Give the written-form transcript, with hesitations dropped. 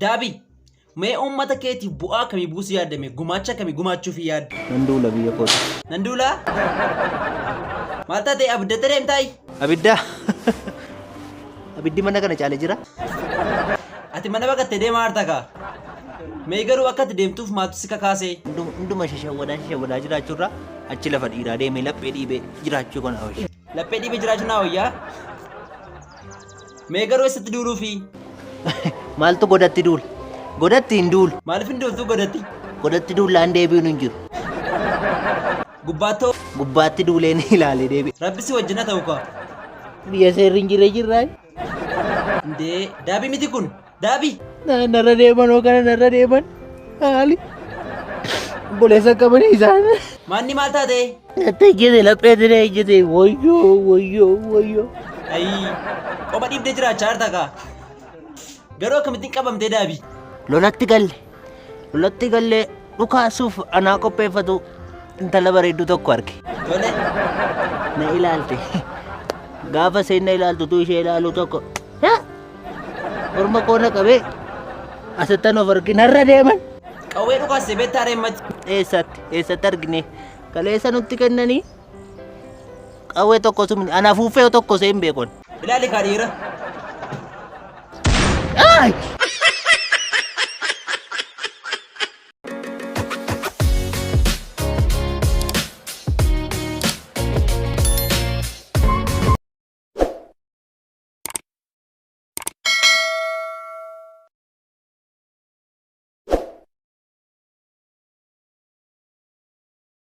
Daabii, mee uummata keetiif bu'aa akkamii buusuu yaaddame? Gumaacha akkamii gumaachuuf yaadda? Nan duula biyya kooti. Nan duulaa? Maal taate abiddatte deemtaayi? Abidda. Abiddi mana kana caale jira. Ati mana baqattee deemaa harta kaa? Mee garuu akka ati deemtuuf maaltu si kakaasee? Hunduma shashawwadaa shashawwadaa jiraachuurraa achi lafa dhiiraa deemee laphee dhiibee jiraachuu kana hawwi. Laphee dhiibee jiraachuu naa wayyaa? Mee garuu eessatti duuluufi? Maaltu godatti duula? Godatti hin duulu. Maaliif hin duultuu godatti? Godatti duullaan deebiin hin jiru. Gubbaattoo Gubbaatti duuleen ilaalee deebi'e. Rabbi si wajjin haa ta'u kaa. Biyya seerri hin jirre jirraa. Indee daabii miti kun daabii. Narra deeman hoo kana narra deeman. Haali. Obboleessa qabanii isaan. Maanni maal taate? Natti ejjete laphee tiree ejjete wayyoo wayyoo wayyoo. Ayii qoba dhiibdee jiraachaa jirta kaa. Garuu akkamittiin qabamtee daabii? Lolatti galle. Lolatti galle dhukaasuuf anaa qopheeffatu intala bareedduu tokko arge. Tole. Na ilaalte. Gaafa isheen na ilaaltu tu ishee ilaalu tokko. Morma koo na qabee asittan of argin har'a deeman. Qawwee dhukaastee beektaa reemmatti. Eessatti eessatti argine kaleessa nutti kennanii qawwee tokko sumni ana afuuffee tokko seen beekon. Ilaali kaa dhiira. Ay!